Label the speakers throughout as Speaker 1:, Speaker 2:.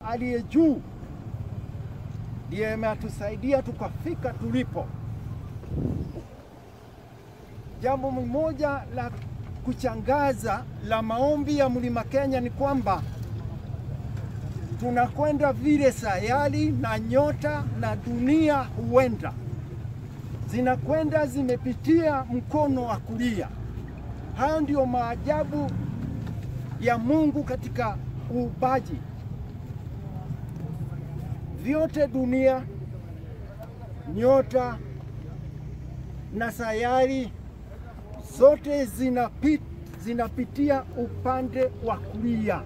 Speaker 1: Aliye juu ndiye ametusaidia tukafika tulipo. Jambo moja la kuchangaza la maombi ya Mlima Kenya ni kwamba tunakwenda vile sayari na nyota na dunia huenda zinakwenda zimepitia mkono wa kulia. Hayo ndio maajabu ya Mungu katika uumbaji. Vyote dunia, nyota na sayari zote zinapitia upande wa kulia.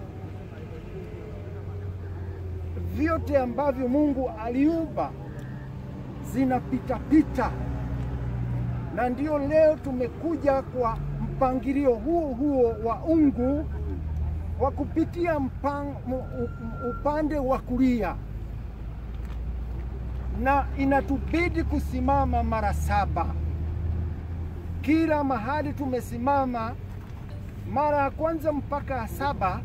Speaker 1: Vyote ambavyo Mungu aliumba zinapita pita. Na ndio leo tumekuja kwa mpangilio huo huo wa ungu wa kupitia upande wa kulia, na inatubidi kusimama mara 7. Kila mahali tumesimama mara ya kwanza mpaka 7,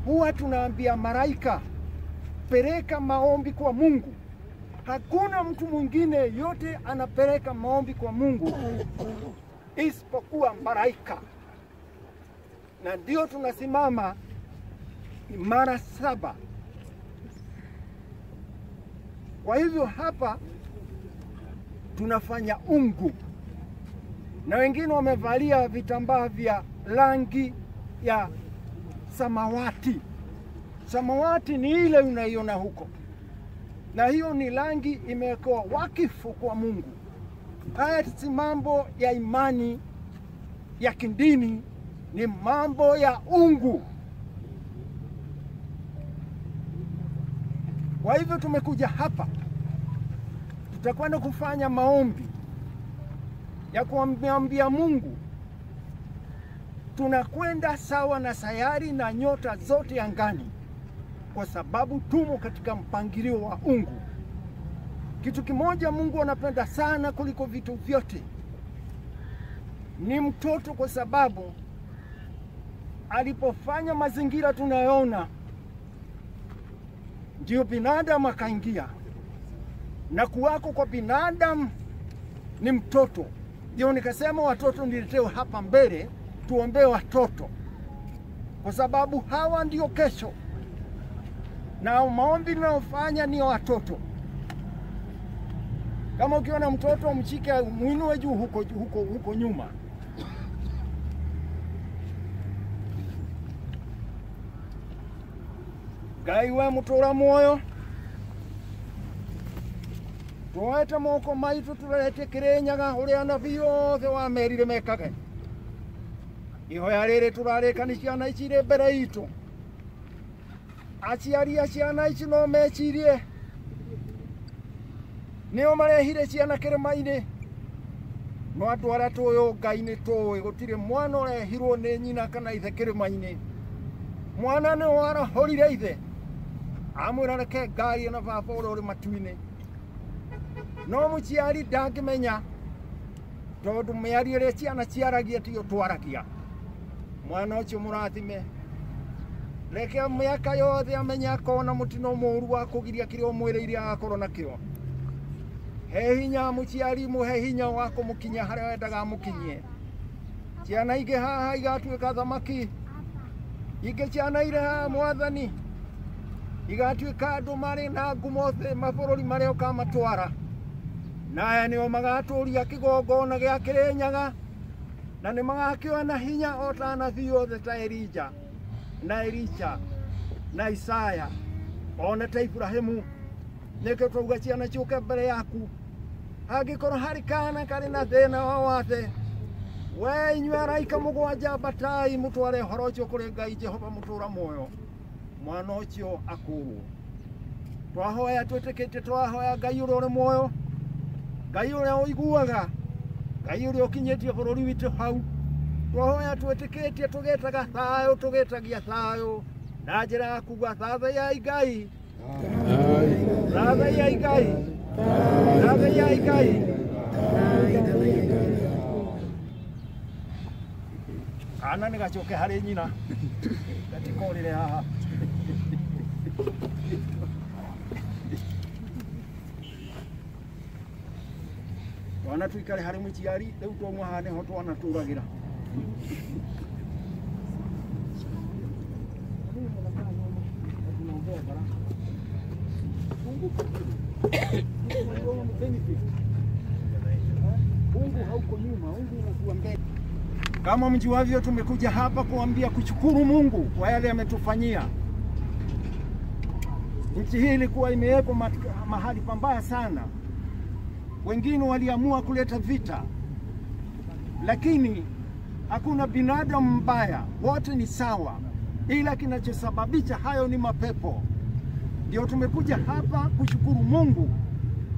Speaker 1: huwa tunaambia malaika, peleka maombi kwa Mungu. Hakuna mtu mwingine yote anapeleka maombi kwa Mungu isipokuwa malaika. Na ndio tunasimama mara 7. Kwa hivyo hapa tunafanya ungu, na wengine wamevalia vitambaa vya rangi ya samawati. Samawati ni ile unaiona huko, na hiyo ni rangi imewekwa wakifu kwa Mungu. Haya si mambo ya imani ya kidini, ni mambo ya ungu. Kwa hivyo tumekuja hapa, tutakwenda kufanya maombi ya kuambia Mungu tunakwenda sawa na sayari na nyota zote angani, kwa sababu tumo katika mpangilio wa ungu. Kitu kimoja Mungu anapenda sana kuliko vitu vyote ni mtoto, kwa sababu alipofanya mazingira tunayoona ndio binadamu akaingia, na kuwako kwa binadamu ni mtoto. Ndio nikasema watoto niletewe hapa mbele tuombee watoto, kwa sababu hawa ndio kesho, na maombi ninayofanya ni watoto. Kama ukiona mtoto mshike, muinue juu huko huko huko nyuma. Ngai we mutura muoyo, tuoete moko maitu turete Kirinyaga uria anabii othe wamerire mekage. Ihoya riri turarĩkani ciana ici irĩ mbere itũ. Aciari a ciana ici no mecirie nĩo marehire ciana kĩrĩma-inĩ, no andũ arĩa tũĩ Ngai nĩ tũĩ gũtirĩ mwana ũrehirwo nĩ nyina kana ithe kĩrĩma-inĩ. Mwana nĩ warahũrire ithe amwĩra reke ngarie na baba ũrĩa ũrĩ matu-inĩ. No mũciari ndangĩmenya, tondũ mĩario ĩrĩa ciana ciaragia tiyo twaragia. Mwana ũcio mũrathime, reke mĩaka yothe amenye akona mũtino mũru wa kũgiria kĩrĩa ũmwĩrĩire agakorwo nakĩo. He hinya mũciari, mũhe hinya wa kũmũkinyia harĩa wendaga amũkinyie. Ciana ingĩ haha igatuĩka thamaki, ingĩ ciana irĩ haha Mwathani igatuĩka andũ marĩ na ngumo thĩ mabũrũri marĩa ũkamatwara. Na aya nĩo magatũria kĩgongona gĩa Kirinyaga, na nĩ magakĩoya na hinya o ta anabii othe ta Elija na Elisha na Isaya ona ta Ibrahimu. Nĩkĩo twauga ciana ciũke mbere yaku. Hangĩkorwo harĩ kana karĩ na thĩna wa wathe, we inyuĩ araika mũgwanja ambatai mũtware ũhoro ũcio kũrĩ Ngai Jehova mũtũra muoyo, mwana ũcio akũrwo. Twahoya twĩtĩkĩtie, twahoya Ngai ũrĩa ũrĩ muoyo, Ngai ũrĩa ũiguaga, Ngai ũrĩa ũkinyĩtie bũrũri witũ hau. Twahoya twĩtĩkĩtie, tũgĩtaga thayũ, tũgĩtagia thayũ na njĩra ya kuga thathayai Ngai, thathayai Ngai, thathayai Ngai. Kana nĩ gacoke harĩ nyina, gatikorĩre haha. Twana tuikare hari muciari riu twauma haha niho twana turagira. Mungu hauko nyuma, Mungu unakuwa mbele. Kama mjuavyo, tumekuja hapa kuambia kushukuru Mungu kwa yale ametufanyia. Nchi hii ilikuwa imewekwa mahali pambaya sana. Wengine waliamua kuleta vita, lakini hakuna binadamu mbaya, wote ni sawa, ila kinachosababisha hayo ni mapepo. Ndio tumekuja hapa kushukuru Mungu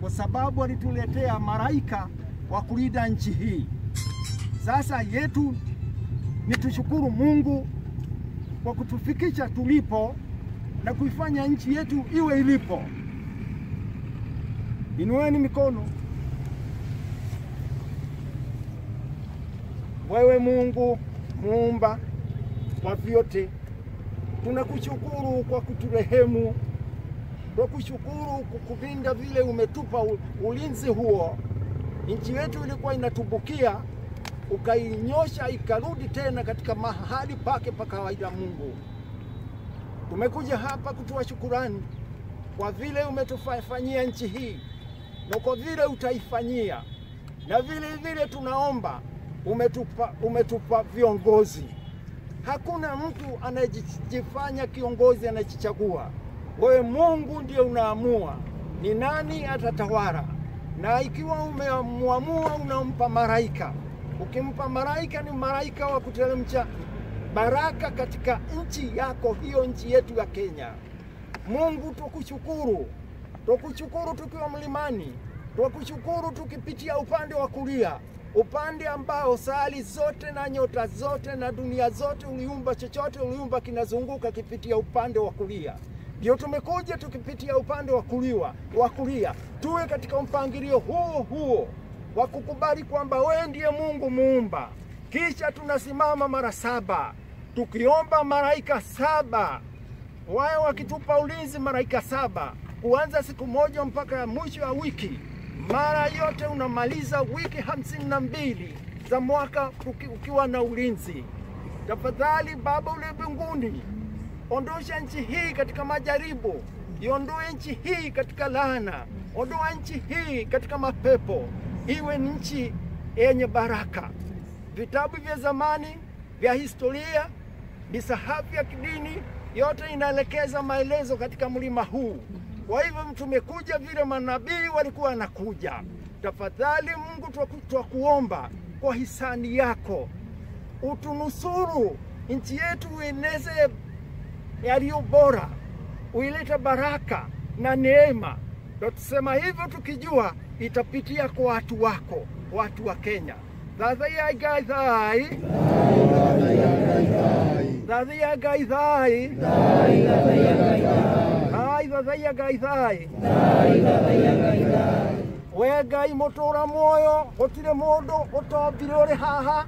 Speaker 1: kwa sababu alituletea malaika wa kulinda nchi hii. Sasa yetu ni tushukuru Mungu kwa kutufikisha tulipo na kuifanya nchi yetu iwe ilipo. Inueni mikono. Wewe Mungu muumba wa vyote, tunakushukuru kwa kuturehemu, tunakushukuru kukulinda vile umetupa ulinzi huo. Nchi yetu ilikuwa inatumbukia, ukainyosha ikarudi tena katika mahali pake pa kawaida. Mungu, tumekuja hapa kutoa shukurani kwa vile umetufanyia nchi hii na kwa vile utaifanyia, na vile vile tunaomba umetupa viongozi. Hakuna mtu anayejifanya kiongozi anajichagua. Wewe Mungu ndiye unaamua ni nani atatawala, na ikiwa umeamua unampa malaika. Ukimpa malaika ni malaika wa kuteremsha baraka katika nchi yako, hiyo nchi yetu ya Kenya. Mungu tukushukuru, tukushukuru tukiwa mlimani, tukushukuru tukipitia upande wa kulia, upande ambao sali zote na nyota zote na dunia zote uliumba, chochote uliumba kinazunguka kipitia upande wa kulia. Ndio tumekuja tukipitia upande wa kulia, tuwe katika mpangilio huo huo wa kukubali kwamba wewe ndiye Mungu muumba. Kisha tunasimama mara saba tukiomba malaika saba wao wakitupa ulinzi, malaika saba kuanza siku moja mpaka mwisho wa wiki. Mara yote unamaliza wiki 52 za mwaka ukiwa na ulinzi. Tafadhali Baba uliye mbinguni, ondosha nchi hii katika majaribu, iondoe nchi hii katika laana, ondoa nchi hii katika mapepo, iwe nchi yenye baraka. Vitabu vya zamani vya historia, misahafu ya kidini, yote inaelekeza maelezo katika mlima huu. Kwa hivyo tumekuja vile manabii walikuwa wanakuja. Tafadhali Mungu, twakuomba kwa hisani yako utunusuru nchi yetu, ueneze yaliyo bora, uilete baraka na neema. Tusema hivyo tukijua itapitia kwa watu wako, watu wa Kenya. Thathia Ngai thai, thathia Ngai thai, thai thathia Ngai thai. We Ngai mutura muoyo, gutire mundu utombire uri haha,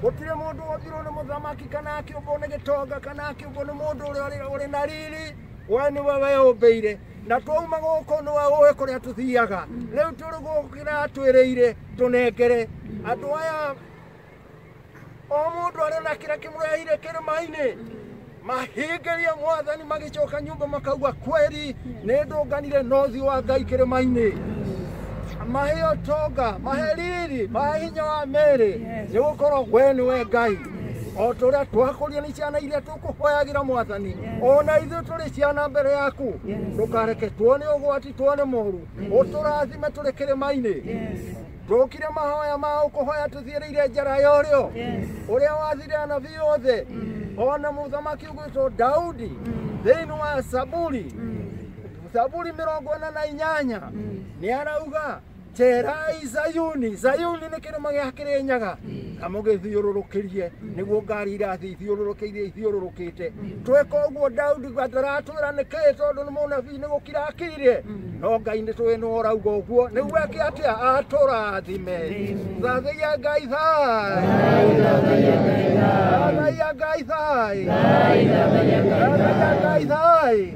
Speaker 1: gutire mundu wombirwo ni muthamaki kana akiumbwo ni gitonga kana akiumbwo ni mundu uria uri na riri. We niwe weyumbiire, na twauma guku niwe uĩ kuria tuthiaga. Riu turi guku kiria twiriire tunengere andu aya, o mundu ari na kiria kimurehire kirima-ini, mahingirie Mwathani, magicoka nyumba makauga kweri ni ndunganire na ũthiũ wa Ngai kirima-ini. Mahe ũtonga, mahe riri, mahe hinya wa mĩĩrĩ, nĩ gũkorwo we nĩwe Ngai. O ta ũrĩa twakũria nĩ ciana iria tũkũhoyagĩra Mwathani, ona ithuĩ tũrĩ ciana mbere yaku. Ndũkareke tuone ũgwati, tuone moru, ũtũrathime tũrĩ kĩrĩma-inĩ. Tũkire mahoya ma ũkũhoya tũthiĩrĩire njara ya ũrĩo, ũrĩa wathire anabii othe, ona mũthamaki ũgwĩtwo Daudi thĩinĩ wa Zaburi, Zaburi 48 nĩ arauga Cherai Zayuni, Zayuni nĩ kĩrĩma gĩa Kĩrĩnyaga, na mũgĩthiũrũrũkĩrie nĩguo ngari irathiĩ ithiũrũrũkĩirie ithiũrũrũkĩte. Tweka ũguo Daudi ndaratwĩra nĩkĩĩ, tondũ nĩ mũnabii nĩ gũkira akirire, no Ngai nĩ tũĩ nĩwe ũrauga ũguo nĩguo eke atĩa, atũrathime. Thathaiya Ngai thai, thathaiya Ngai thai, thathaiya Ngai thai.